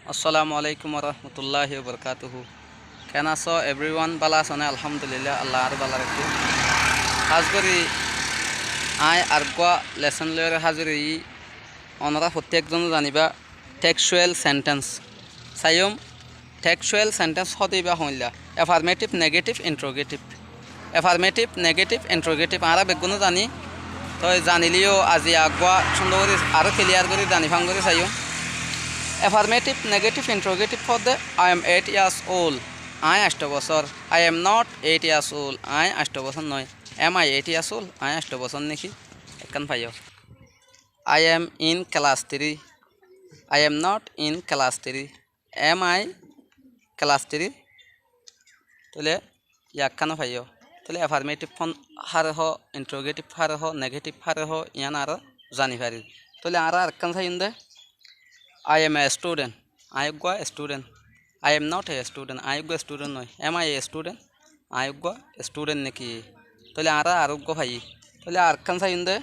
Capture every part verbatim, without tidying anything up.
Assalamu alaikum warahmatulláhi wabarakátuhu. Ken asó everyone? Bála asó né? Alhamdulillah, Allah añáre bála rakík. Hás gorí aññí areggúa lesson loiyóre házir óiyi. Onorá fottí ekzone zanibá textual sentence. Saiyúm, textual sentence hoóde ibá hoóilla: affirmative, negative, interrogative. Affirmative, negative, interrogative añára beggúne zani. Toi zanilé yó aijja eggúa cúndor gorí aró clear gorí zani fán gorí saiyúm. Affirmative, negative, interrogative hoóde: I am eight years old, aññí ancto bosór. I am not eight years old, aññí ancto bosór noói. Am I eight years old? Aññí ancto bosór néki? Ekkán faiyó. I am in class three. I am not in class three. Am I class three? Tóile yá ekkán faiyó. Tóile affirmative form háre hoó, interrogative háre hoó, negative háre hoó, yián añára zani farir. Tóile añára arekkán saiyúm de, I am a student, aññí eggúa student. I am not a student, aññí eggúa student noói. Am I a student? Aññí eggúa student néki? Tóile añára areggúa faiyí. Tóile arekkán saiyúm de,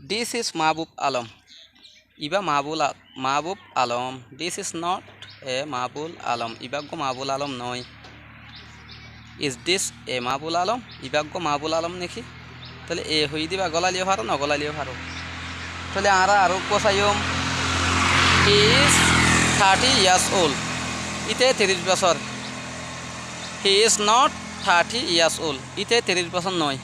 this is Mahbub Alom. Ibá Mahbul A-, Mahbub Alom. This is not a Mahbul Alom. Ibá eggúa Mahbul Alom noói. Is this a Mahbul Alom? Ibá eggúa Mahbul Alom néki? Tóile a hoiyé de ibá gólailé yó faro, no gólailé yó faro. Tóile añára areggúa saiyúm, he is thirty years old. Íte tiríc bosór. He is not thirty years old. Íte tiríc bosór noói.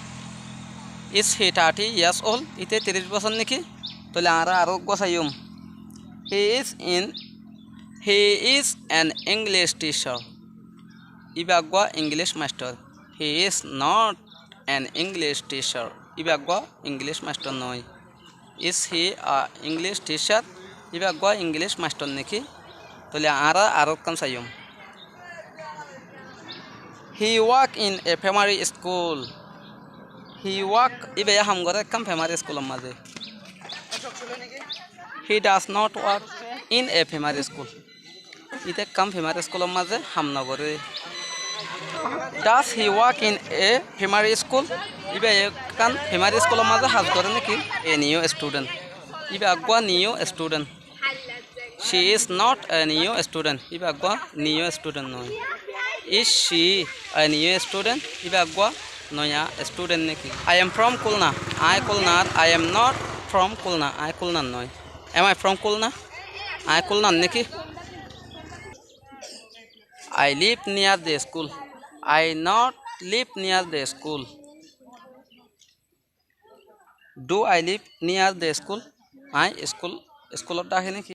Is he thirty years old? Íte tiríc bosór néki? Tóile añára areggúa saiyúm, he is in, he is an English teacher. Ibá eggúa English mastor. He is not an English teacher. Ibá eggúa English mastor noói. Is he a English teacher? Ibá eggúa English mastor néki? Tóile añára arekkán saiyúm. He work in a primary school. He work, íbayé ham goré ekkán primary school or mazé. He does not work in a primary school. Íte ekkán primary school or mazé ham no goré. Does he work in a primary school? Íbayé ekkán primary school or mazé ham goré néki? A new student. Íba eggúa new student. She is not a new student. Íba eggúa new student noói. Is she a new student? Íba eggúa noya student néki? I am from Khulna. Aññí Khulnar. I am not from Khulna. Aññí Khulnar noói. Am I from Khulna? Aññí Khulnar néki? I live near the school. I not live near the school. Do I live near the school? Aññí school, school ot dháke néki?